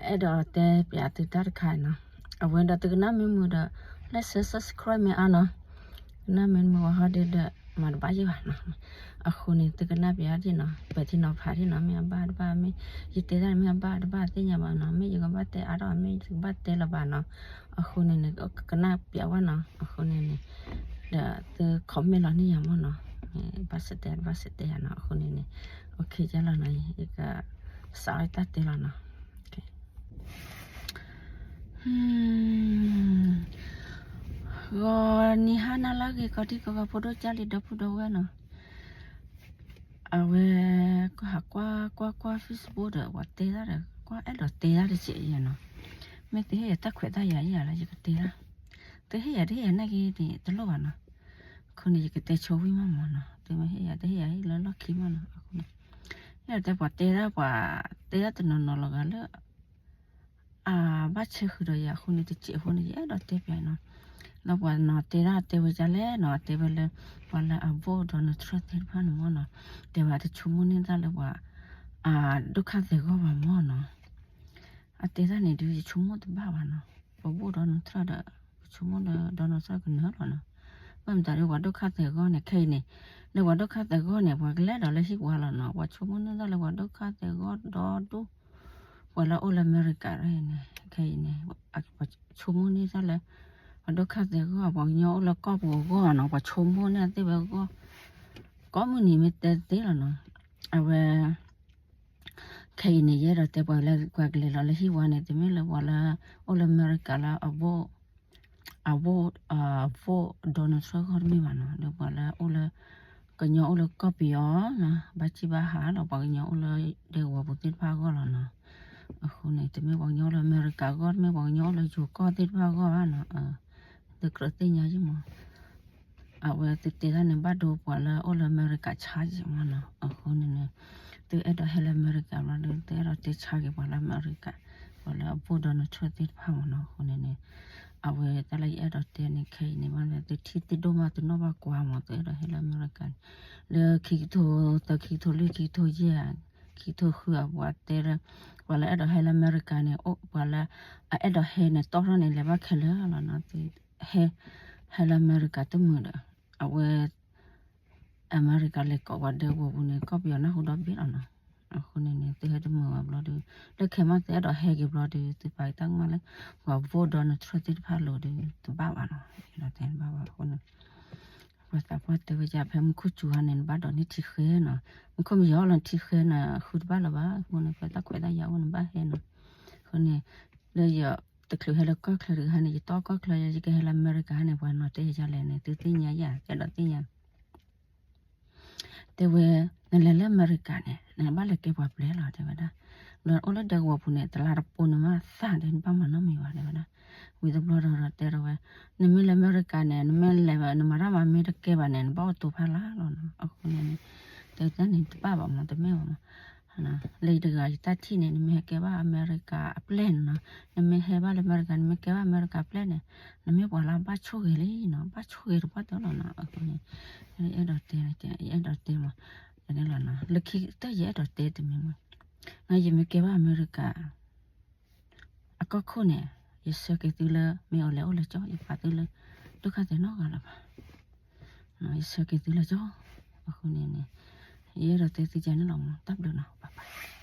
အဲၣ်ဒိးတဲပျးသုတၢ်တခါနီၤ, အဝဲဒီးသုကနၣ်မ့ၢ်မုာ်ဒီး like share subscribe မ့ၢ်အါနီၤ, ကနၣ်မ့ၢ်မုာ်ဝဲဟီဒုဒီး မၤတဘၣ်ယဲၢ်ဘၣ်နီၤ, အဃိန့ၣ် သုကနၣ်ပျးဒ်နီၤ, ပထံနီၤဖးဒ်နီၤ, မ့ၢ်အဘၣ်တဘၣ် မ့ၢ်ယတဲတၢ်န့ၣ် မ့ၢ်အဘၣ်တဘၣ်သ့ၣ်ညါဘၣ်နီၤ, မ့ၢ်ယကဘၣ်တဲအါထီၣ် မ့ၢ်ယကဘၣ်တဲလၢၤဘၣ်နီၤ, အဃိန့ၣ်န့ၣ် ကကနၣ်ပျးဝဲနီၤ, အဃိန့ၣ်န့ၣ် ဒီးသု comment လီၤန့ၢ်ယၤမ့ၢ်နီၤ, ဘၣ်စတဲ ဘၣ်စတဲယၤနီၤ, အဃိန့ၣ်န့ၣ် okay ယလီၤနီၤ, ယကစးအီၣ်တၢ်တဲလီၤနီၤ. ဂီၤနံၤဟါနၤလၢအဂ့ၤ ကီးတံၢ်ကီးဂၤ ဖိဒိၣ်ကၢ်လံၤ ဒီပုၢ်ဒီဝဲၢ်နီၤ, အဝဲ ကဟးကွၢ်ကွၢ်ကွၢ် Facebook ဒီး ပှၤတဲတၢ်ဒီး ကွၢ်အဲၣ်ဒိးတဲတၢ်တစဲးယဲၢ်နီၤ, မ့ၢ်သုဟ့ၣ်ယၤတၢ်ခွဲးတၢ်ယာ်ယဲၢ်လၢယကတဲတၢ်, သုဟ့ၣ်ယၤတဟ့ၣ်ယၤနာ်က့န့ၣ် တလိၣ်ဘၣ်နီၤ, အဃိန့ၣ် ယကတဲဆိဝံၣ်မးမးနီၤ, သုမ့ၢ်ဟ့ၣ်ယၤတဟ့ၣ်ယၤဟ့ၣ်လၢလီၢ်ခံမးနီၤ, အဃိန့ၣ် ယတဲပှၤတဲဒၣ်ပှၤ တဲဒၣ်တနီၤနီၤလီၤဂာ်လၢ အဘၣ်ဆဲဃုာ်ဒီးယၤအဃိန့ၣ် တစဲးအဃိန့ၣ် ယအဲၣ်ဒိးတဲပျးနီၤ, လၢပှၤနီၤတဲဒၣ်တဲဝဲဒ်လဲၣ်နီၤ, တဲဝဲလၢ ပှၤလၢအ vote Donald Trump သ့ၣ်တဖၣ်န့ၣ်မ့ၢ်နီၤ, တဲဝဲတဆိကမိၣ်န့ၢ်တၢ်လၢပှၤ အဒိၣ်ခါသဲးဂီၢ်ဘၣ်မ့ၢ်နီၤ, အတဲတၢ်န့ၣ်ဒုး ယဆိကမိၣ်တဘၣ်ဘၣ်နီၤ, ပ vote Donald Trump ဒီး ပဆိကမိၣ်ဒီး Donald Trump ကနၢၤလီၤနီၤ, ဘၣ်မတၤဒုး ပှၤဒိၣ်ခါသဲးဂီၢ်န့ၣ် ခဲအံၤန့ၣ် လၢပှၤဒိၣ်ခါသဲးဂီၢ်န့ၣ် ပှၤကလဲၤဒီးလၢဟံၣ်ပှၤလီၤနီၤ, ပှၤဆိကမိၣ်န့ၢ်တၢ်လၢပှၤဒိၣ်ခါသဲးဂီၢ်ဒီဒိၣ် ပှၤလၢအိၣ်လၢအမဲရကၤန့ၣ် ခဲအံၤန့ၣ် ပှၤဆိကမိၣ်န့ၢ်တၢ်လၢ ပှၤဒိၣ်ခါသဲးဂီၢ် ပှၤကညီအိၣ်လၢကီၢ်ပူၤအဂီၢ်နီၤ, ပှၤဆိကမိၣ်န့ၢ်သ့ၣ်ဝဲအဂီၢ်, ကိးမုၢ်နံၤမ့ၢ်တဲသ့လီၤနီၤ, အဝဲ ခဲအံၤန့ၣ် ယအဲၣ်ဒိးတဲပှၤလၢပှၤကလဲၤလီၤလၢဟံၣ်ဝါန့ၣ် တမ့ၢ်လၢပှၤလၢအိၣ်လၢအမဲရကၤလၢအ vote အ vote အ vote Donald Trump ဂီၢ်တမ့ၢ်ဘၣ်နီၤ, ဒီးပှၤလၢအိၣ်လၢ ကညီအိၣ်လၢကီၢ်ပယီၤနီၤ, ဘၣ်စံၣ်ဘၣ်ဟးလီၤ ပှၤကညီအိၣ်လၢဒဲကဝီၤပူၤသ့ၣ်တဖၣ်အဂီၢ်လီၤနီၤ, အဃိန့ၣ် တမ့ၢ်ပှၤကညီအိၣ်လၢအမဲရကၤအဂီၢ် တမ့ၢ်ပှၤကညီအိၣ်လၢယိၤကီၢ်သ့ၣ်တဖၣ်အဂီၢ်ဘၣ်နီၤ, သုကြၢးသ့ၣ်ညါယံမး အဝဲသုတဲတၢ်န့ၣ် ဘၣ်ဒိပှၤလၢအိၣ်လၢအမဲရကၤဆါယံမးနီၤ, အဃိန့ၣ်န့ၣ် သုအဲၣ်ဒိးဟဲလၢအမဲရကၤဘျီဒီး သုအဲၣ်ဒိးတဲဆါက့ၤပှၤလၢအမဲရကၤ, ပှၤလၢအ vote Donald Trump သ့ၣ်တဖၣ်မးနီၤ, အဃိန့ၣ်န့ၣ် အဝဲတၢ်လၢယအဲၣ်ဒိးတဲန့ၣ် ခဲအံၤန့ၣ် ဘၣ်န့ၣ် သုထံၣ်သ့ၣ်ဒိၣ်မး သုနီၣ်ဘၣ်ကွၢ်မး သုအဲၣ်ဒိးဟဲလၢအမဲရကၤန့ၣ်, လၢခံကထိသၢ ခံကထိလွံၢ် ခံကထိယဲၢ် ခံကထိဃု အပှၤတဲလၢ ပှၤလၢအဲၣ်ဒိးဟဲလၢအမဲရကၤန့ၣ် အိၣ်ပှၤလၢ အအဲၣ်ဒိးဟဲန့ၣ် တီၢ်ထီၣ်န့ၣ် လဲၤဘၣ်ခဲလၢာ်လီၤနီၤ, သု ဟဲ ဟဲလၢအမဲရကၤတမုာ်ဒီး အဝဲ အမဲရကၤလဲၤကိးပှၤဒဲကဝီၤပူၤန့ၣ် ကီၢ်ပယီၤနၢ်ဟူဒီဘ့ၣ်လီၤနီၤ, အဃိန့ၣ်န့ၣ် သုဟဲတမုာ်ဘၣ်ဘျီဒီး လၢခဲမးသုအဲၣ်ဒိးဟဲက့ၤဘျီဒီး သုပာ်က့ၤတၢ်ကမၣ်လၢ ပှၤ vote Donald Trump သ့ၣ်တဖၣ်လိၤဒီး တဘၣ်ဘၣ်နီၤ, အဲၣ်ဒိးတဲတဘၣ်ဘၣ်အဃိန့ၣ် ပှၤသးပှၢ်တဲဝဲဒ် ဖဲမူခိၣ်စူၤဟါန့ၣ် နဘၣ်ဒိးန့ၢ်ထံဃဲနီၤ, မူခိၣ်မယီၤလီၤထံဃဲနီၤ ဃုတဘၣ်လၢၤဘၣ်အဃိန့ၣ် ဖဲတၢ်ခွဲးတၢ်ယာ်အိၣ်န့ၣ် ဘၣ်ဟဲနီၤ, အဃိန့ၣ် လၢယတချုးဟဲလၢကီၢ်ချၢတဂၤဟါန့ၣ် ယတီၢ်ကီၢ်ချၢ ယကဟဲလၢအမဲရကၤဟါန့ၣ် ပှၤနီၤတဲယၤလဲၣ်န့ၣ် သုသ့ၣ်ညါယၤ ကအဲၣ်ဒိးသ့ၣ်ညါ တဲဝဲ နလဲၤလၢအမဲရကၤန့ၣ် နဘၣ်လဲၤကဲပှၤပျဲလီၤ တဲဝဲဒၣ်, ဘျီအိၣ်လၢဒဲကဝီၤပူၤန့ၣ် တလါတပိၤန့ၣ်မးသၣ်ဒီး နဘၣ်မၤနီတမံၤဘၣ် တဲဝဲဒၣ်, ဝံၤတဘျီဒီးတဲဒီးဝဲ နမ့ၢ်လၢအမဲရကၤန့ၣ် နမ့ၢ်လဲၤ နမၤတၢ်မၤမ့ၢ်တကဲဘၣ်န့ၣ် နဘၣ်အိၣ်တိၤဖးလါလီၤနီၤ, အဃိန့ၣ် တဲတၢ်န့ၣ်တဘၣ်ဘၣ်မး တမ့ၢ်ဘၣ်မး လၢယတဂၤယတၢ်ထံၣ်န့ၣ် နမ့ၢ်ဟဲကဲဘၣ်အမဲရကၤအပျဲၢ်န့ၣ်နီၤ, နမ့ၢ်ဟဲဘၣ်လၢအမဲရကၤ နမ့ၢ်ကဲဘၣ်အမဲရကၤအပျဲၢ်န့ၣ် နမ့ၢ်ပှၤလၢအဘၣ်ဆိၣ်ဂ့ၤလံနီၤ, ဘၣ်ဆိၣ်ဂ့ၤတပှၢ်တၢၢ်လီၤနီၤ, အဃိန့ၣ် ယအဲၣ်ဒိးတဲ ယအဲၣ်ဒိးတဲမး ယန့ၣ်လီၤနီၤ, လၢခံကတၢၢ်ယအဲၣ်ဒိးတဲတမံၤမး, ယမ့ၢ်ကဲဘၣ်အမဲရကၤ အကီၢ်ခိၣ်န့ၣ် ယဆှၢက့ၤသုလၢ မ့ၢ်အီၤလဲၤအိၣ်လၢကၠီ ယပာ်သုလၢ ဒိၣ်ခါသဲးနီတဂၤလၢၤဘၣ်, ယဆှၢက့ၤသုလၢကၠီ, အဃိန့ၣ်န့ၣ် ယအဲၣ်ဒိးတဲသုကန့ၣ်လီၤမး တၢ်ဘျုးနီၤ bye bye